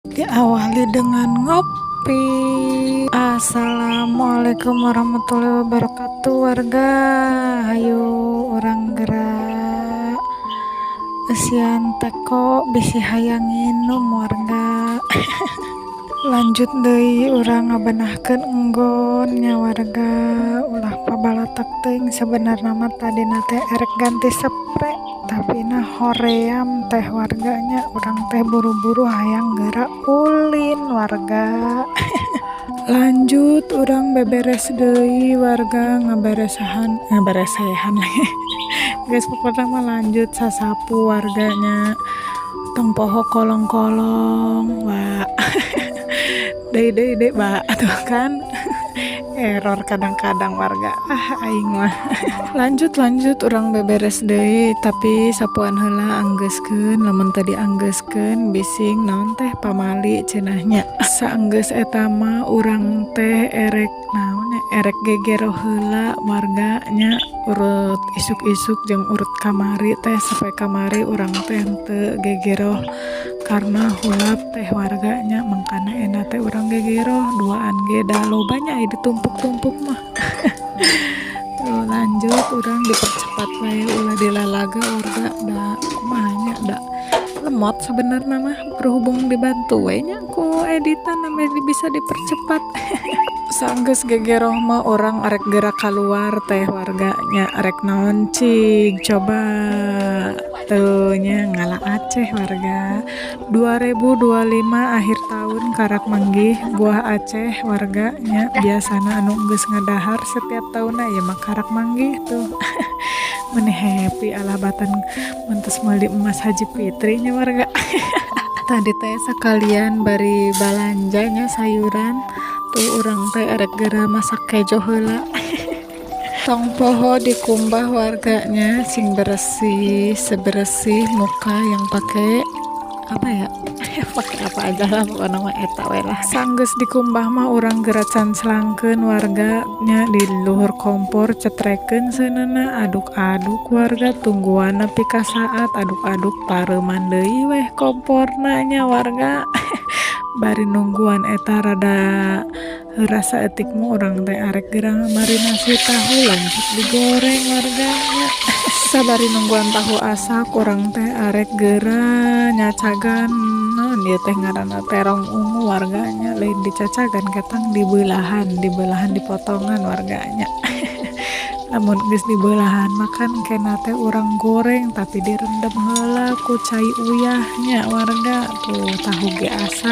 Diawali dengan ngopi. Assalamualaikum warahmatullahi wabarakatuh, warga. Hayu urang gerak eusian teko, bisi hayang nginum, warga. Lanjut deui urang ngabenahkeun enggon nya, warga, ulah pabalatak teuing. Sebenarna mah tadina teh erek ganti sepre, tapi nah hoream teh, warga nya. Urang teh buru-buru hayang geura ulin, warga. Lanjut urang beberes deui, warga, ngaberesahan, ngaberesehan, geus pokona mah. Lanjut sasapu, warga nya, tong poho kolong-kolong. Wah, deui deui deui ba tuh kan error kadang-kadang, warga. Ah, aing mah. Lanjut, lanjut urang beberes deui, tapi sapuan heula, anggeuskeun. Lamun teu dianggeuskeun, bising naon teh, pamali cenah nya. Saenggeus eta mah urang teh erek naon nya, erek gegero heula, warga nya, urut isuk-isuk jeung urut kamari teh. Sampai kamari urang teh henteu gegeroh karena hulap teh, warga nya. Mangkana ayeuna teh urang gegeroh duaan ge, da loba nya ai ditumpuk-tumpuk mah. Tuh, lanjut urang dipercepat wae, ulah dilalaga, warga, da kumaha nya, da lemot sebenarna mah. Berhubung dibantu we nya ku editan, namanya bisa dipercepat. Sanggeus gegeroh mah urang arek geura kaluar teh, warga nya. Arek naon cig, coba tuh nya, ngala aceh, warga. 2025 akhir tahun karak manggih buah aceh, warga nya. Biasana anu geus ngadahar setiap tahunna, ieu mah karak manggih tuh. Meni happy, alah batan mentos meuli emas Haji Fitri nya, warga. Tadi teh sekalian bari balanjanya sayuran tuh, urang teh erek geura masak kejo heula. Tong poho dikumbah, warga nya, sing bersih sebersih muka yang pakai apa ya, pakai apa aja lah, pokoknya mah eta we lah. Sanggeus dikumbah mah urang geura cancelangkeun, warga nya, di luhur kompor. Cetrekeun seuneuna, aduk-aduk, warga, tungguan nepi ka saat aduk-aduk, pareuman deui weh komporna nya, warga. Bari nungguan eta rada heuras saeutik mah, urang teh arek geura marinasi tahu. Lanjut digoreng, warga nya. Sabari nungguan tahu asak, urang teh arek geura nyacagan naon ieu teh ngaranna, terong ungu, warga nya. Lain dicacagan ketang, dibeulah, dibelahan, dipotongan, warga nya. Lamun geus dibelahan mah kan kena teh urang goreng, tapi direndam heula ku cai uyah nya, warga. Tuh, tahu ge asak.